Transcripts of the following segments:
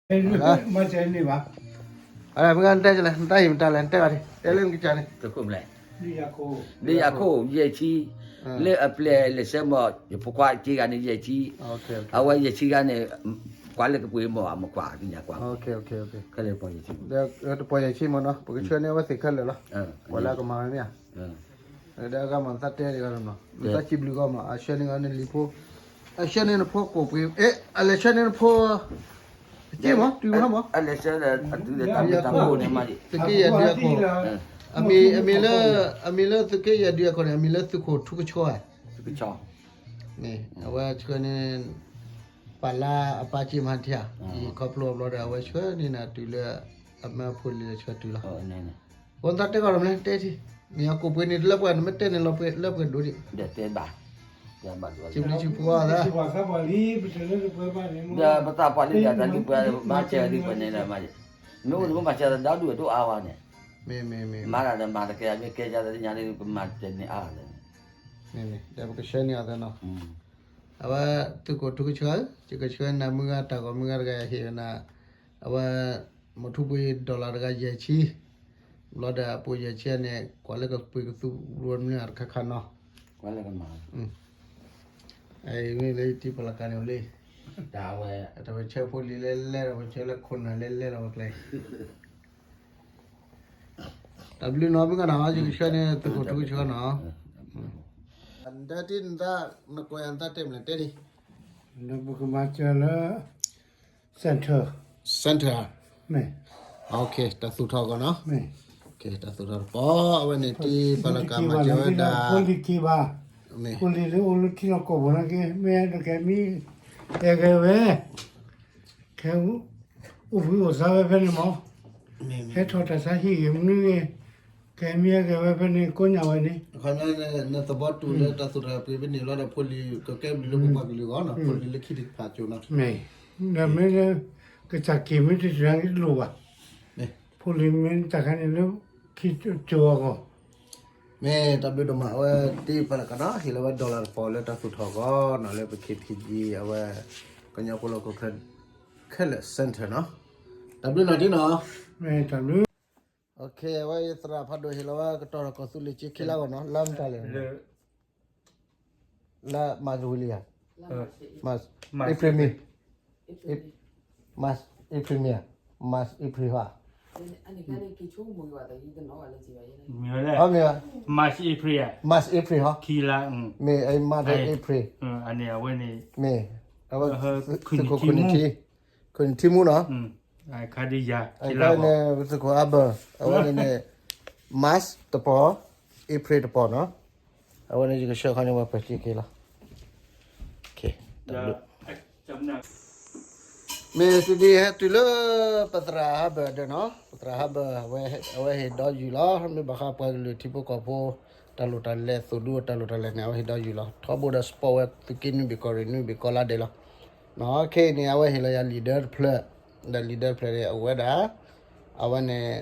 မၤစၢၤန့ၣ်ဘၣ်. အမ့ၢ်တဲလဲၣ် နတၢ်ဟံၣ်မတၤလဲၣ် နတဲဘၣ်ဒံး တဲလၢနကစၢ်န့ၣ် လၢယၤခိၣ်ယဲၢ်ဆံ, လၢအပျဲၢ်လဲၤဆၢမီၢ် ယဖိခွါစ့ဂၤန့ၣ်ယဲၢ်ဆံ, အဝဲယဲၢ်ဆံဂၤန့ၣ် ကွၢ်လၢကပှ့ၤမီၢ်အမကွၢ်ကညါကွၢ်, ခဲလၢာ်တပီၢ်ယဲၢ်ဆံမ့ၢ်နီၤ ပကဆှၢန့ၢ်အဝဲသ့ၣ်ခဲလၢာ်လီၤ, ပှၤလၢအကမၤဝဲမ့ၢ်ဧါ ဒီးအဂၤမၤသးတဲဒံးဂၤလီၤနီၤ နသးစံးဘျုးဂီၢ်မး အဆှၢန့ၢ်ဂီၢ်န့ၣ်လံၤဖိ, အဆှၢန့ၢ်နဖိကိးပှ့ၤ အလဲၤဆှၢန့ၢ်နဖိ, က့မး တုၤမးမး, အလဲၤဆှၢန့ၢ် သုးက့ယဲၢ်ဒုးအခိၣ်, အမံၤလၢ အမံၤလၢသုးက့ယဲၢ်ဒုးအခိၣ်န့ၣ် အမံၤလၢသုးခိၣ်ထူကဆှီဧါ, အဝဲဆှၢန့ၢ် ပှၤလၢအပၢ်စ့မဟါထံဧါ, ယခီဖျိအဘျီဒီး အဝဲဆှၢန့ၢ်နၤတုၤလၢ အမၢဖိလံၤလၢဆှၢတုၤလီၤ, အဃိနသးတဲကီးဒီးမနုၤ တဲထံၣ်, နယၤကိးပှ့ၤန့ၣ် တလၢပှဲၤ နမ့ၢ်တဲန့ၣ်လီၤပှဲၤလၢပှဲၤဒိၣ်ဒံး, စံးဘျုးစံးဖှိၣ်အီၤသး, ဒီးပသးပှၢ်လံယၤတၢ်ဒုးပှဲၤ မၤစၢၤဒုးပှဲၤန့ၣ်ဒီးမၤ, မ့ၢ်အိၣ်န့ၣ် ပမၤစၢၤသးဒီဒူၣ်အဒိၣ်အါဝဲန့ၣ်, မ့ၢ်မ့ၢ်မ့ၢ် မၤတၢ်ဒီးမၤတကဲ မ့ၢ်ကဲယၤသးတညါန့ၣ် ပမၤစၢၤန့ၢ်အါလီၤ, ဒီးပကဆှၢန့ၢ်အီၤသးနီၤ အဝဲသုးခိၣ်ထူကဆှီ, ယကဆှၢနၤမုၢ်ဂၤတၢ်ဂီၤမုၢ်ဂၤတဂၤယဟ့ၣ်ဝဲနၤ, အဝဲ မထူပှ့ၤ dollar တဂၤယဲၢ်ဆံ, ဘျီဒီးအပှ့ၤယဲၢ်ဆံန့ၣ် ကွၢ်လၢကပှ့ၤကသူဝဲမနုၤတခါခါနီၤ, မ့ၢ်လၢယတံၤပလီၢ်ကါန့ၣ်လံ, တၢ်ဝဲဆှၢဖိလံၤလဲလဲ တၢ်ဝဲဆှၢလၢခိၣ်နၢ်လဲလဲလီၤဝဲကျဲ တၢ်ဘျုးနီၤ မုၢ်ဂၤနီၤ ယကဆှၢန့ၢ်သုးခိၣ်ထူကဆှီနီၤ, နတဲတ့ၢ်နသး နကွဲးယၤနသးတဲမနုၤတဲဒံး, ပကမၤစၢၤလၢ center, center, တၢ်သူၣ်ထီၣ်ကီးနီၤ, တၢ်သူၣ်ထီၣ်တပီၤ အဝဲန့ၣ်တံၤပလီၢ်ကါမၤစၢၤဝဲဒၣ်, ဖိလံၤက့ၤဘၣ်, ဖိလံၤလၢအိၣ်လၢထံလီၢ်ကီၢ်ပူၤနာ်က့ မ့ၢ်အဲၣ်ဒိးကဲမံ အဲၣ်ဂဲၤဝဲ ခဲ အိၣ်ဘှံးအိၣ်သါဝဲဖဲန့ၣ်မး, ဟဲထီၣ်တၢ်ဆါဟံၣ်ဂ့ၤမနုၤဂ့ၤ, ကဲမံအဲၣ်ဂဲၤဝဲဖဲန့ၣ် ကိးညါဝဲန့ၣ်, အခီပညီန့ၣ် နသဘီတူၢ်လၢတၢ်သူၣ်ထီၣ်ပှ့ၤဖဲန့ၣ်လီၤဒီး ဖိလံၤကကဲဘျုးလၢပပှၤကလုာ်အဂီၢ်နီၤ, ဖိလံၤလၢခံတဖၣ်ကၠိနီၤ, မ့ၢ်, ဒီးမ့ၢ်လၢ ကစၢ်က့ၤမ့ၢ်တတၢ်န့ၣ်တလိၣ်ဘၣ်, ဖိလံၤမ့ၢ်တၢ်ခါန့ၣ်လၢ ခံကၠိအဂီၢ် မ့ၢ်တၢ်ဘျုးဒိၣ်မး အဝဲတံၤပလီၢ်ကါနီၤ ဟ့ၣ်လီၤဝဲ dollar တပီၤလၢတၢ်သူၣ်ထီၣ်အဂီၢ်နီၤ လၢပ ခ့ထံကံ အဝဲ ကညီဖိလီၢ်ကီၢ်ချၢ ခဲလၢာ် center နီၤ, တၢ်ဘျုးနီၤတံၤနီၤ, တၢ်ဘျုး, အဝဲယသရၣ်ဖးဒိၣ်ဟ့ၣ်လီၤဝဲ ကတီၢ်ထီၣ်ကီၢ်သူလ့ၤစ့ခံလါဂီၢ်နီၤ လၢမတၤလဲၣ် လၢ March ဝံၤလံဧါ, March, April, May, March, April, May, March, April ဟါ, March, April ဟါ, May, March, April, May, အဝဲ သုးခိၣ် ခိၣ်နံၣ်ထံ, ခိၣ်နံၣ်ထံမူနီၤ, အဝဲန့ၣ် သုးခိၣ်ဟါဘၢၣ် အဝဲန့ၣ်န့ၣ် March တပီၤ, April တပီၤနီၤ, အဝဲန့ၣ်ယကဆှၢခီန့ၢ်ဝဲပှဲၤစ့က့လီၤ, မ့ၢ်စဒံးဟဲတုၤလၢ ပသရၣ်ဟါဘၢၣ်ဒီးနီၤ, ပသရၣ်ဟါဘၢၣ် အဝဲဟ့ၣ်ဒီးယုၢ်လီၤ, မ့ၢ်ဘၣ်ဃးပှၤကလုာ်ထံဖိကီၢ်ဖိ တၢ်လိၣ်တၢ်လဲၤ သိၣ်ဒူတၢ်လိၣ်တၢ်လဲၤန့ၣ် အဝဲဟ့ၣ်ဒီးယုၢ်လီၤ, ထီဘိဒီး support ဝဲသုးက့နွံဘ့ၣ်ကီၢ်ရ့ၣ်နွံဘ့ၣ်ကီၢ်လါဒဲးလီၤ, ခဲအံၤန့ၣ် အဝဲဟ့ၣ်လီၤယၤ leader တဖျၢၣ်, ဒီး leader တဖျၢၣ်န့ၣ် အဝဲဒၣ် အဝဲန့ၣ်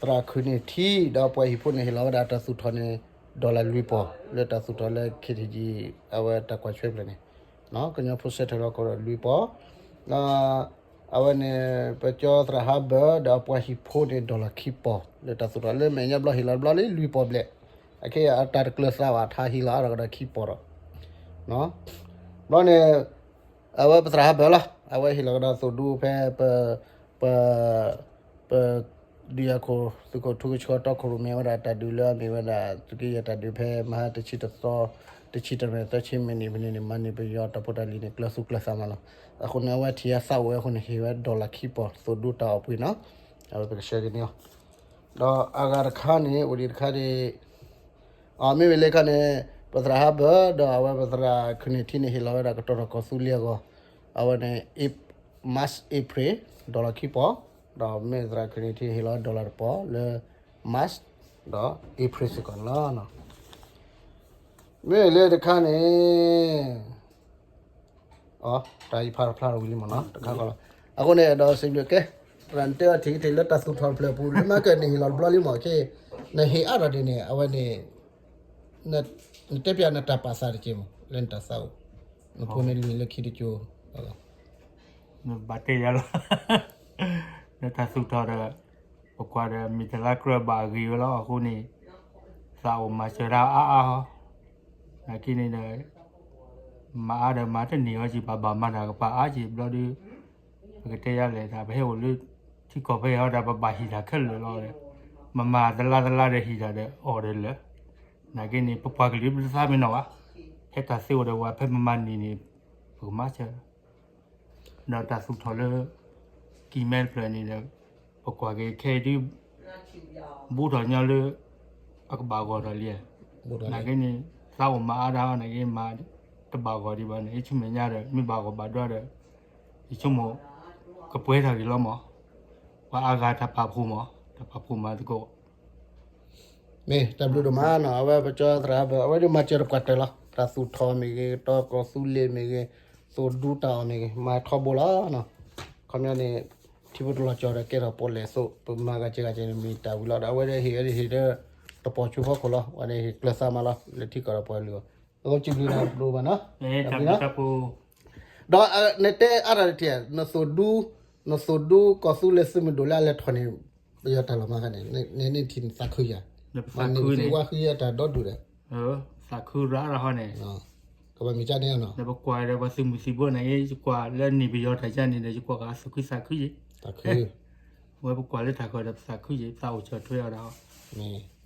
သရၣ်ခိၣ်နံၣ်ထံ ဒီးပှၤဟံၣ်ဖိန့ၣ် ဟ့ၣ်လီၤဝဲဒၣ်တၢ်သူၣ်ထီၣ်န့ၣ် dollar လွံၢ်ပီၢ် လၢတၢ်သူၣ်ထီၣ်လၢ ခ့ထံကံ အဝဲတၢ်ကွၢ်ထွဲဖျၢၣ်န့ၣ် ကညီဖိစဲးထၢၣ်လီၤကီးဒီးလွံၢ်ပီၢ်, ဒီး အဝဲန့ၣ် ပကၠီသရၣ်ဟါဘၢၣ် ဒီးအပှၤဟံၣ်ဖိန့ၣ် dollar ခံပီၢ် လၢတၢ်သူၣ်ထီၣ် လၢမဲာ်ညါဘျီဟ့ၣ်လီၤတဘျီလံ လွံၢ်ပီၢ်ဘျဲၣ်, အခဲအံၤအတၢ်တကျၢၤသးဘၣ် ထါဟ့ၣ်လီၤအါထီၣ်ကဒီးခံပီၢ်ဒီး ဘျီန့ၣ် အဝဲပသရၣ်ဟါဘၢၣ်လီၤ, အဝဲဟ့ၣ်လီၤကဒီးသိၣ်ဒူဖဲ ပ ပ ပ ဒုးယၤခိၣ် သုးခိၣ်ထူကဆှီတီခိၣ်ရိၣ်မဲဝဲဒၣ်တၢ်ဒုးလၢအမ့ၢ်ဝဲဒၣ် သုးက့ယဲၢ်တၢ်ဒုးဖဲမဟါတဆံတသီ တဆံတၢမံးနံးသၢဆံမံးနံးဖဲန့ၣ်န့ၣ် မၤန့ၢ်ပယီၤတၢ်ဖိတၢ်လံၤန့ၣ် ကျၢၤသူကျၢၤသးမးလီၤ. အဃိန့ၣ် အဝဲထံၣ်အသးအိၣ်ဝဲအဃိန့ၣ် ဟ့ၣ်ဝဲ dollar ခံပီၢ် သိၣ်ဒူတၢ်အီၣ်ပှ့ၤနီၤ. အဝဲပကဆှၢက့ၤန့ၢ်အီၤ ဒီးအဂၤတခါန့ၣ် အိၣ်ဒံးတခါဒ် အမ့မ့ၢ်လၢခါန့ၣ် ပသရၣ်ဟါဘၢၣ် ဒီးအဝဲပသရၣ်ခုၣ်နံၣ်ထံန့ၣ် ဟ့ၣ်လီၤဝဲဒၣ်ကတီၢ်ထီၣ်ကီၢ်သူလ့ၤအဂီၢ်, အဝဲန့ၣ် March April dollar ခံပီၢ်, ဒီးမ့ၢ်သရၣ်ခုၣ်နံၣ်ထံဟ့ၣ်လီၤ dollar တပီၢ်လၢ March ဒီး April စ့ၢ်ကီးန့ၣ်လီၤ. မ့ၢ်လၢတခါန့ၣ် အတၢ်ယဖးဖျါထီၣ်ဝံၤလံမ့ၢ်နီၤ တခါဃီလီၤ. အဃိန့ၣ် ဒီးစံးဘျုးကဲ သရၣ်နတဲအီၤထံၣ်ကထံၣ်လၢတၢ်သူၣ်ထီၣ်တဖျၢၣ်အပူၤ လၢမၤကၢၢ်နဟ့ၣ်လီၤတဘျီလံမ့ၢ် ခဲ နဟ့ၣ်အါထီၣ်ဒ်န့ၣ် အဝဲန့ၣ် နတဲပျးနတၢ်ပာ်သးတက့ၢ်မ့ၢ် လၢနတၢ်သးအိၣ် နဖိန့ၣ်လွံၢ်လၢခံတကၠိ ဘၣ်တဲယၤလီၤ လၢတၢ်သူၣ်ထီၣ်ဒီး ပကွၢ်ဒီးမ့ၢ်တလါကြၢးဘၣ်အဂ့ၤဝဲလီၤ. အဃိန့ၣ် သးအိၣ်မၤစၢၤတၢ်အါအါဟီ. နာ်က့န့ၣ်ဒီး မၤအါဒီးမၤတန့ၢ်အီၤက့ၤ ပဘၣ်မၤတၢ်ကပၤအါက့ၤဘျီဒီး ပကတဲယါလဲၣ် တၢ်ပဟဲအိၣ်လၢထံကီၢ်ဖဲအံၤဟီဒီး ပဘၣ်ဟံးတၢ်ခဲလၢာ်လီၤဒီး မမၤတလါတလါဒီးဟံးတၢ်ဒီးအီၣ်ဒီးလၢာ်. နာ်က့န့ၣ် ပပှၤကလုာ်ပတသးမ့ၢ်နီၢ်ဘၣ်. ဖဲတၢ်သ့အိၣ်ဒီးဝဲ ဖဲမမၤန့ၢ်န့ၣ် ပကမၤစၢၤ ဒီးတၢ်သူၣ်ထီၣ်လၢ ကံၢ်မဲတဖျၢၣ်န့ၣ်ဒီး ပကွၢ်က့ၤခဲအံၤဒု ဘူးထီၣ်ညီလၢ အကဘၣ်ဂီၢ်ထီၣ်လံ. နာ်က့န့ၣ် သးအိၣ်မၤအါဒၣ်အီၤ နာ်က့မၤ တဘၣ်ဂီၢ်ဒံးဘၣ်န့ၣ် ယဆိကမိၣ်ညါဒီး မ့ၢ်ဘၣ်ဂီၢ်ဘၣ်ဒွါဒီး ယဆိကမိၣ် ကပှဲၤထီၣ်က့ၤလီၤမး. ပှၤအါဂၤတၢ်ပာ်ဖှိၣ်မး တၢ်ပာ်ဖှိၣ်မၤသကိး မ့ၢ်တၢ်ဘျုးဒိၣ်မးနီၤ အဝဲပကၠီသရၣ်ဘၢ အဝဲဒၣ်မၤစၢၤတပှၤတၢၢ်လီၤ. တၢ်သူၣ်ထီၣ်မ့ၢ်ဂ့ၤ တီကီၢ်သူလ့ၤမ့ၢ်ဂ့ၤ သိၣ်ဒူတၢ်အီၣ်မ့ၢ်ဂ့ၤ မၤထီဘိလီၤ. ခီပညီန့ၣ် ထံဖိတလီၤကၠီဒီးကဲထီၣ်ပီၣ်လဲၣ်သိး ပမၤဂၤကဲဂၤကဲန့ၣ် မ့ၢ်တၢ်ဝံၤလီၤ. ဒီးအဝဲဒၣ်ဟ့ၣ်ဝဲဒၣ်ဟ့ၣ်ဒီး တပီၤဆူဖီခိၣ်လီၤ. အဝဲဒၣ်ဟ့ၣ်ကျၢၤသးမးလီၤ လၢထံကီၢ်ဒီးပှၤကလုာ်အဂီၢ်. အဃိစံးဘျုးနၤဒိၣ်မးနီၤ တၢ်ဘျုးနီၤ ဒီးနတဲအါတၢ်တထံၣ် နသိၣ်ဒူ နသိၣ်ဒူကီၢ်သူလ့ၤသုးမုၢ်ဒိၣ်လၢအလဲၤထီၣ်န့ၣ် ပယီၤတၢ်လီၤမးခါန့ၣ် နထံၣ်န့ၣ်သးခုယၤ မ့ၢ်န့ၣ်ဝါဃံအတၢ်ဒီဒူၣ်ဒီး သးခုရၣ်ရၣ်ဟီန့ၣ် ကဘၣ်မ့ၢ်ကန့ၣ်နီၤ ဒီးပကွၢ်ဒီးပှၤသုးမုၢ်သံၣ်ဘိန့ၣ် ယကွၢ်လၢန့ၣ်ပယီၤတၢ်ယါန့ၣ်ဒီး ယကွၢ်ကသးခုသးခုယံၤ သးခု ဝဲပကွၢ်လၢတၢ်ဃီဒီးပသးခုယံၤ ပသးအိၣ်ဆီၣ်ထွဲအီၤဒီး မ့ၢ် ဒီး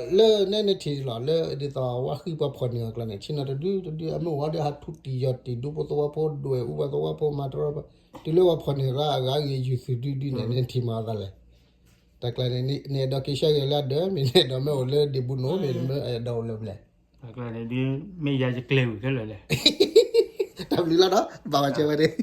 လၢနဲနထံၣ်လီၤ လၢဒ်သိးဝါဃံပှၤဖီၣ်န့ၢ်အီၤကျါန့ၣ် ဆ့ၣ်နီၤတဒုတဒု အမ့ၢ်ဝဲဒီးဟးထူတံၢ်ယီၢ်တံၢ် ဒူဖိသဝီဖိ ဒွဲၣ်အူပှၤသဝီဖိ မၤတရီ တုၤလၢပှၤဖီၣ်န့ၢ်ရၣ်အဂၤဂ့ၤ ယုၢ်သုးဒုဒုန့ၣ် နထံၣ်မၤအသးလဲၣ်. တၢ်ကျါန့ၣ် နအဲၣ်ဒိးက့ၤဆၢဂ့ၤလၢအဒၢး မ့ၢ်နအဲၣ်ဒိးမ့ၢ်အိၣ်လၢဒ့ၣ်ဘူးနိၣ် မ့ၢ်နမ့ၢ်အဲၣ်ဒိးအိၣ်လၢပျဲၢ် တၢ်ကျါန့ၣ်ဒု မ့ၢ်ယၤယကျဲၤဝံၤခဲလၢာ်လဲၣ် တၢ်ဘျုးလီၤဒီး ဘၣ်ဝဲကဲဝဲဒၣ်